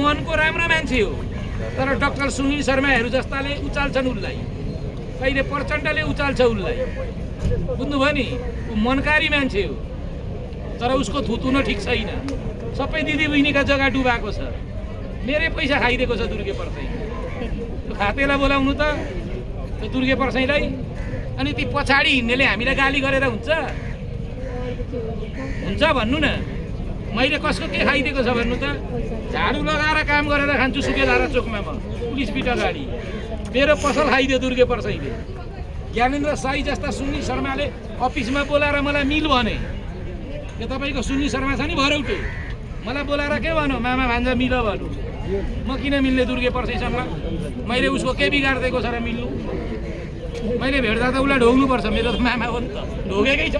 मनको राम्रो मान्छे हो, तर डाक्टर सुनिल शर्माहरू जस्ताले उचाल्छन् उसलाई, कहिले प्रचण्डले उचाल्छ उसलाई, बुझ्नुभयो नि। ऊ मनकारी मान्छे हो, तर उसको थुतुन ठिक छैन। सबै दिदीबहिनीका जग्गा डुबाएको छ, मेरै पैसा खाइदिएको छ दुर्गे पर्साई। खातेलाई बोलाउनु त त्यो दुर्गे पर्साईलाई। अनि ती पछाडि हिँड्नेले हामीलाई गाली गरेर हुन्छ भन्नु न। मैले कसको के खाइदिएको छ भन्नु त? झाडु लगाएर काम गरेर खान्छु सुकेधारा चोकमा म, पुलिस बिट अगाडि। मेरो पसल खाइदियो दुर्गे पर्साईले। ज्ञानेन्द्र साई जस्ता सुनिल शर्माले अफिसमा बोलाएर मलाई मिल भने, यो तपाईँको सुनिल शर्मा छ नि भरौटे, मलाई बोलाएर के भन्नु, मामा भान्जा मिल भन्नु। म किन मिल्ने दुर्गे पर्साईसँग? मैले उसको के बिगारिदिएको छ र मिल्नु? मैले भेट्दा त उसलाई ढोग्नुपर्छ, मेरो त मामा हो नि त, ढोगेकै छ।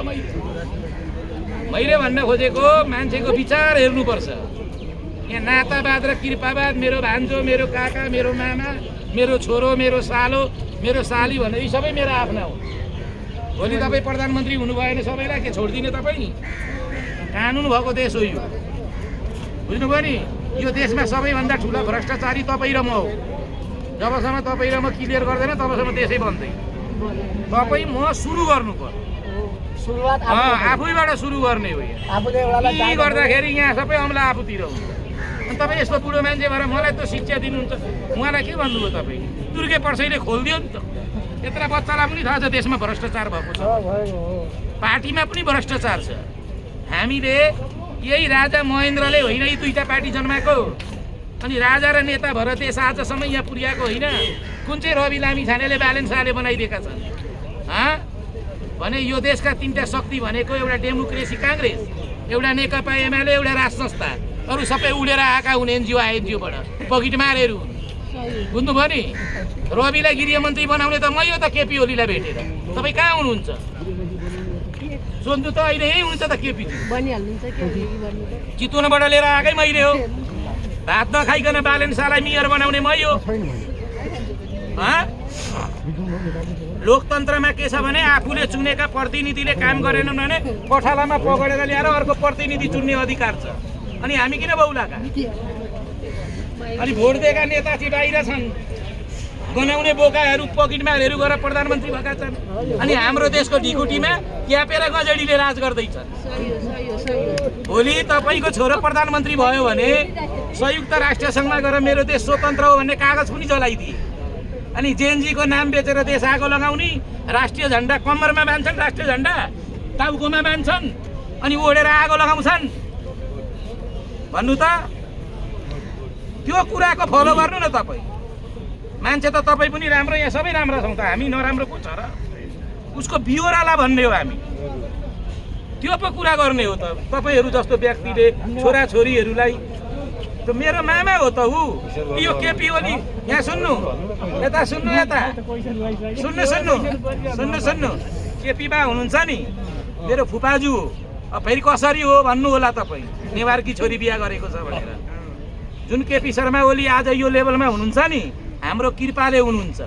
मैले भन्न खोजेको मान्छेको विचार हेर्नुपर्छ। यहाँ नातावाद र कृपावाद, मेरो भान्जो, मेरो काका, मेरो मामा, मेरो छोरो, मेरो सालो, मेरो साली भन्ने यी सबै मेरो आफ्ना हो। भोलि तपाईँ प्रधानमन्त्री हुनुभयो भने सबैलाई के छोडिदिने? तपाईँ कानुन भएको देश हो यो, बुझ्नुभयो नि। यो देशमा सबैभन्दा ठुला भ्रष्टाचारी तपाईँ र म हो। जबसम्म तपाईँ र म क्लियर गर्दैन तबसम्म देशै बन्दैन। तपाईँ म सुरु गर्नु पर्यो, आफैबाट सुरु गर्ने हो। यी गर्दाखेरि यहाँ सबै अमला आफूतिर हुन्छ। अनि तपाईँ यस्तो बुढो मान्छे भएर मलाई त शिक्षा दिनुहुन्छ, उहाँलाई के भन्नुभयो तपाईँ? दुर्गे पर्साईले खोलिदियो नि त। यत्र बच्चालाई पनि थाहा छ देशमा भ्रष्टाचार भएको छ, पार्टीमा पनि भ्रष्टाचार छ। हामीले यही राजा महेन्द्रले होइन यी दुईटा पार्टी जन्माएको, अनि राजा र नेता भएर देश आजसम्म यहाँ पुर्याएको होइन। कुन चाहिँ रवि लामिछानेले ब्यालेन्स शाहले बनाइदिएका छन् भने यो देशका तीनटा शक्ति भनेको एउटा डेमोक्रेसी काङ्ग्रेस, एउटा नेकपा एमाले, एउटा राज संस्था। अरू सबै उडेर आएका हुन् एनजिओ आइएनजिओबाट, पकेट मारेहरू हुन्, बुझ्नुभयो नि। रविलाई गृहमन्त्री बनाउने त मै हो त, केपी ओलीलाई भेटेर। तपाईँ कहाँ हुनुहुन्छ? सोध्नु त अहिले यहीँ हुनुहुन्छ त, केपी चितवनबाट लिएर आएकै मैले हो। भात नखाइकन ब्यालेन्स शाहलाई मेयर बनाउने मै हो। लोकतन्त्रमा के छ भने आफूले चुनेका प्रतिनिधिले काम गरेनन् भने पठालामा पकडेर ल्याएर अर्को प्रतिनिधि चुन्ने अधिकार छ। अनि हामी किन बौलाका? अनि भोट दिएका नेता चाहिँ बाहिर छन्, बनाउने बोकाहरू पकेटमारहरू गरेर प्रधानमन्त्री भएका छन्। अनि हाम्रो देशको ढिकुटीमा क्यापेर गजेडीले राज गर्दैछन्। भोलि तपाईँको छोरो प्रधानमन्त्री भयो भने संयुक्त राष्ट्र सङ्घमा गएर मेरो देश स्वतन्त्र हो भन्ने कागज पनि जलाइदिए। अनि जेएनजीको नाम बेचेर देश आगो लगाउने, राष्ट्रिय झन्डा कम्मरमा बाँध्छन्, राष्ट्रिय झन्डा टाउकोमा बाँध्छन्, अनि ओढेर आगो लगाउँछन् भन्नु त। त्यो कुराको फलो गर्नु न तपाईँ। मान्छे त तपाईँ पनि राम्रो, यहाँ सबै राम्रो छौँ त, हामी नराम्रो को छ र? उसको बिहोरालाई भन्ने हो हामी, त्यो पो कुरा गर्ने हो त। तपाईँहरू जस्तो व्यक्तिले छोराछोरीहरूलाई त मेरो मामा हो त ऊ, यो केपी ओली। यहाँ सुन्नु, यता सुन्नु, यता सुन्नु सुन्नु सुन्नु सुन्नु केपी बा हुनुहुन्छ नि, मेरो फुपाजु हो। अब फेरि कसरी हो भन्नु होला तपाईँ, नेवारकी छोरी बिहा गरेको छ भनेर। जुन केपी शर्मा ओली आज यो लेभलमा हुनुहुन्छ नि, हाम्रो कृपाले हुनुहुन्छ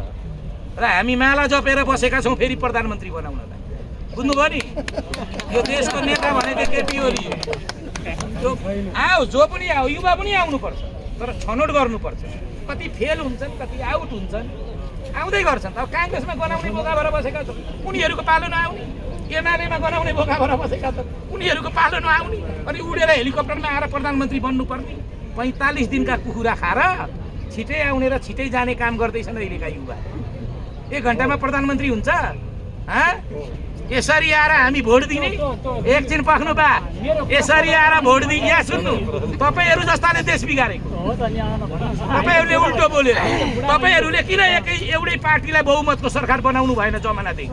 र हामी माला जपेर बसेका छौँ फेरि प्रधानमन्त्री बनाउनलाई, बुझ्नुभयो नि। यो देशको नेता भनेको केपी ओली हो। आओ, जो पनि आओ, युवा पनि आउनुपर्छ, तर छनौट गर्नुपर्छ। कति फेल हुन्छन्, कति आउट हुन्छन्, आउँदै गर्छन्। अब काङ्ग्रेसमा गनाउने बोका भएर बसेका छन्, उनीहरूको पालो नआउने। एमालेमा गनाउने बोका भएर बसेका छन्, उनीहरूको पालो नआउने। अनि उडेर हेलिकप्टरमा आएर प्रधानमन्त्री बन्नुपर्ने 45 दिनका कुखुरा खाएर छिटै आउने र छिटै जाने काम गर्दैछन् अहिलेका युवा। 1 घन्टामा प्रधानमन्त्री हुन्छ? यसरी आएर हामी भोट दिने? एकछिन पख्नु बा, यसरी आएर भोट दिने? यहाँ सुन्नु, तपाईँहरू जस्ताले देश बिगारेको, तपाईँहरूले उल्टो बोलेर। तपाईँहरूले किन एउटै पार्टीलाई बहुमतको सरकार बनाउनु भएन जमानादेखि?